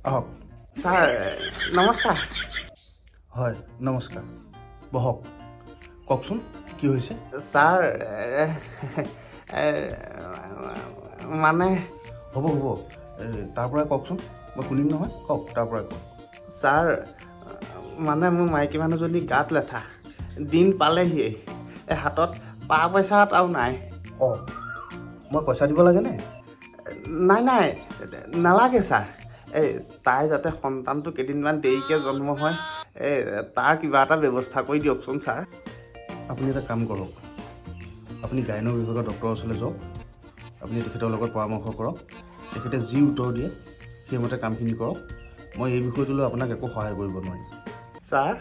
আহক। ছাৰ, নমস্কাৰ। হয়, নমস্কাৰ, বহক। কওকচোন, কি হৈছে? ছাৰ, এ, এ, মানে হ'ব হ'ব, এই, তাৰ পৰাই কওকচোন, মই শুনিম নহয়। কওক, তাৰ পৰাই কওক। ছাৰ, মানে মোৰ মাইকী মানুহজনী গাত লেঠা, দিন পালেহিয়েই, এই হাতত পা পইচা এটাও নাই। অঁ, মই পইচা দিব লাগেনে? নাই নাই, নালাগে ছাৰ। এই তাই যাতে সন্তানটো কেইদিনমান দেৰিকৈ জন্ম হয়, এই তাৰ কিবা এটা ব্যৱস্থা কৰি দিয়কচোন ছাৰ। আপুনি এটা কাম কৰক, আপুনি গাইনৰ বিভাগৰ ডক্টৰৰ ওচৰলৈ যাওক। আপুনি তেখেতৰ লগত পৰামৰ্শ কৰক। তেখেতে যি উত্তৰ দিয়ে সেইমতে কামখিনি কৰক। মই এই বিষয়টোলৈ আপোনাক একো সহায় কৰিব নোৱাৰিম। ছাৰ,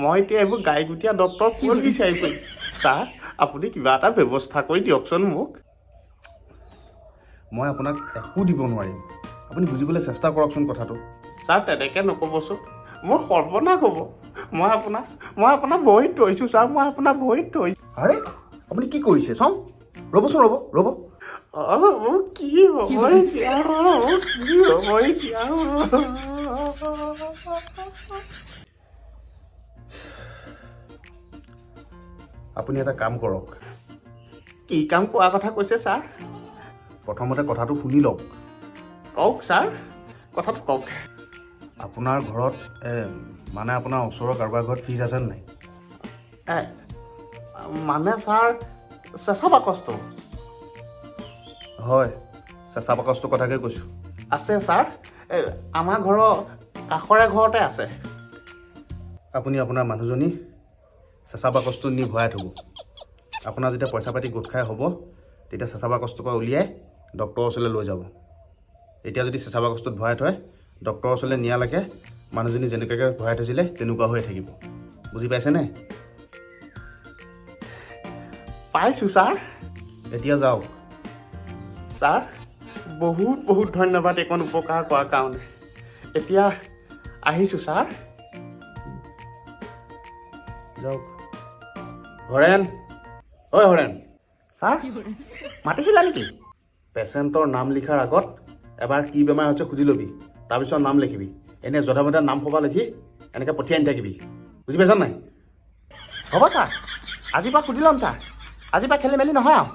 মই এতিয়া এইবোৰ গাইগুটীয়া ডক্টৰ ক'ত বিচাৰি ফুৰিম? ছাৰ, আপুনি কিবা এটা ব্যৱস্থা কৰি দিয়কচোন মোক। মই আপোনাক একো দিব নোৱাৰিম। আপুনি বুজিবলৈ চেষ্টা কৰকচোন কথাটো। ছাৰ, তেনেকৈ নক'বচোন, মোৰ সৰ্বনাশ হ'ব। মই আপোনাক ভৰিত ধৰিছোঁ ছাৰ, মই আপোনাক ভৰিত ধৰিছোঁ। আৰে, আপুনি কি কৰিছে চাওঁ। ৰ'বচোন, ৰ'ব ৰ'ব। অঁ, মোৰ কি হ'ব এতিয়া? মোৰ কি হ'ব এতিয়া? আপুনি এটা কাম কৰক। কি কাম কোৱাৰ কথা কৈছে ছাৰ? প্ৰথমতে কথাটো শুনি লওক। কওক ছাৰ, কথাটো কওক। আপোনাৰ ঘৰত, মানে আপোনাৰ ওচৰৰ কাৰোবাৰ ঘৰত ফ্ৰিজ আছে নাই? মানে ছাৰ, চেঁচা বাকচটো? হয়, চেঁচা বাকচটোৰ কথাকে কৈছোঁ। আছে ছাৰ, আমাৰ ঘৰৰ কাষৰে ঘৰতে আছে। আপুনি আপোনাৰ মানুহজনী চেঁচা বাকচটো নি ভৰাই থ'ব। আপোনাৰ যেতিয়া পইচা পাতি গোট খাই হ'ব, তেতিয়া চেঁচা বাকচটোৰ পৰা উলিয়াই ডক্টৰৰ ওচৰলৈ লৈ যাব। এতিয়া যদি চেঁচা বাকচটোত ভৰাই থয়, ডক্টৰৰ ওচৰলৈ নিয়ালৈকে মানুহজনী যেনেকুৱাকৈ ভৰাই থৈছিলে তেনেকুৱা হৈয়ে থাকিব। বুজি পাইছেনে? পাইছোঁ ছাৰ। এতিয়া যাওক। ছাৰ, বহুত বহুত ধন্যবাদ এইকণ উপকাৰ কৰাৰ কাৰণে। এতিয়া আহিছোঁ ছাৰ। যাওক। হৰেণ, ঐ হৰেণ। ছাৰ, মাতিছিলা নেকি? পেচেণ্টৰ নাম লিখাৰ আগত এবাৰ কি বেমাৰ হৈছে সুধি ল'বি, তাৰপিছত নাম লিখিবি। এনেই যধে মধে নাম সোপা লিখি এনেকৈ পঠিয়াই নাথাকিবি, বুজি পাইছ নাই? হ'ব ছাৰ, আজিৰ পৰা সুধি ল'ম ছাৰ, আজিৰ পৰা খেলি মেলি নহয় আৰু।